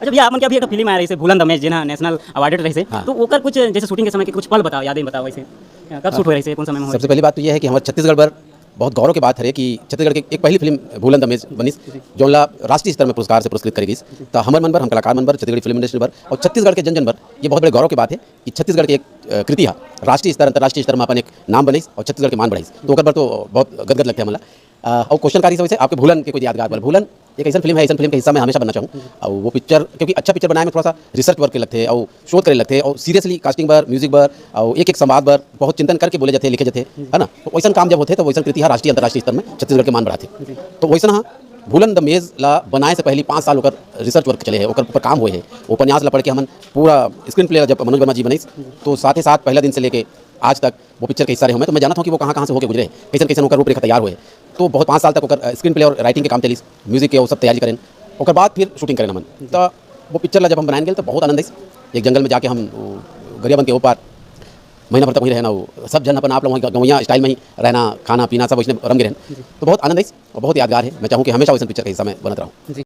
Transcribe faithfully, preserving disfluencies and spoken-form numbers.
जब ये आपन के अभी एक फिल्म आए रहिसे भूलन द मेज, जेन ह नेशनल अवार्डेड रहिसे, हाँ। तो ओकर कुछ जैसे शूटिंग के समय के कुछ पल बताओ, यादें बताओ वैसे, कब शूट होए रहिसे, कौन समय में होए? सबसे पहली बात तो ये है कि हमारे छत्तीसगढ़ बर बहुत गौरव के बात हरे कि छत्तीसगढ़ के एक पहली फिल्म भूलन द मेज बनिस, जोन ला राष्ट्रीय स्तर में पुरस्कार से पुरस्कृत करे गिस। तो हमर मन बर, हम कलाकार मन बर, छत्तीसगढ़ी फिल्म इंडस्ट्री बर और छत्तीसगढ़ के जन जन बर ये बहुत बड़े गौरव की बात है कि छत्तीसगढ़ के एक अ, कृति हा राष्ट्रीय स्तर, अंतर्राष्ट्रीय स्तर में अपन एक नाम बनइस और छत्तीसगढ़ के मान बढ़ाइस। तो ओकर बर तो बहुत गदगद लगथे हमला। अ, और क्वेश्चन का रहिस वैसे आपके भूलन के कोई यादगार पल? भूलन एक ऐसन फिल्म है, ऐसन फिल्म के हिस्सा में हमेशा बनना चाहूँ। और वो पिक्चर, क्योंकि अच्छा पिक्चर बनाए में थोड़ा सा रिसर्च वर्क लगथे और शोध करे लगथे और सीरियसली कास्टिंग बर, म्यूजिक बर और एक एक संवाद बर बहुत चिंतन करके बोले जाथे, लिखे जाथे, है ना? तो वैसन काम जब होथे तो वैसन कृति हा राष्ट्रीय, अंतर्राष्ट्रीय स्तर में छत्तीसगढ़ के मान बढ़ाथे। तो वैसन हा भूलन द मेज ला बनाए से पहली पाँच साल ओकर रिसर्च वर्क चले है, ओकर ऊपर काम होए है। उपन्यास ला पढ़ के हमन पूरा स्क्रीन प्ले ला जब मनोज वर्मा जी बनइस, तो साथे साथ पहला दिन से लेके आज तक वो पिक्चर के हिस्सा रहे हों, तो मैं जानत हूँ कि वो कहाँ कहाँ से होके गुजरे, कैसन कैसन ओकर रूपरेखा तैयार होए। तो बहुत पाँच साल तक ओकर, अ, स्क्रीन प्ले और राइटिंग के काम चलिस, म्यूजिक के वो सब तैयारी करेन। ओकर बाद फिर शूटिंग करेन हमन। तो वो पिक्चर ला जब हम बनाएन गेल तो बहुत आनंद आइस। एक जंगल में जाके हम वो गरियाबंद के ओ पार महीना भर तक वहीं रहेन, वो सब जन अपन आप लोग वहीं गंवैया स्टाइल में ही रहना, खाना पीना सब वैसने रम गे रहेन। तो बहुत आनंद आइस और बहुत यादगार है। मैं चाहूँ कि हमेशा वैसन पिक्चर के हिस्सा में बनत रहूँ। जी।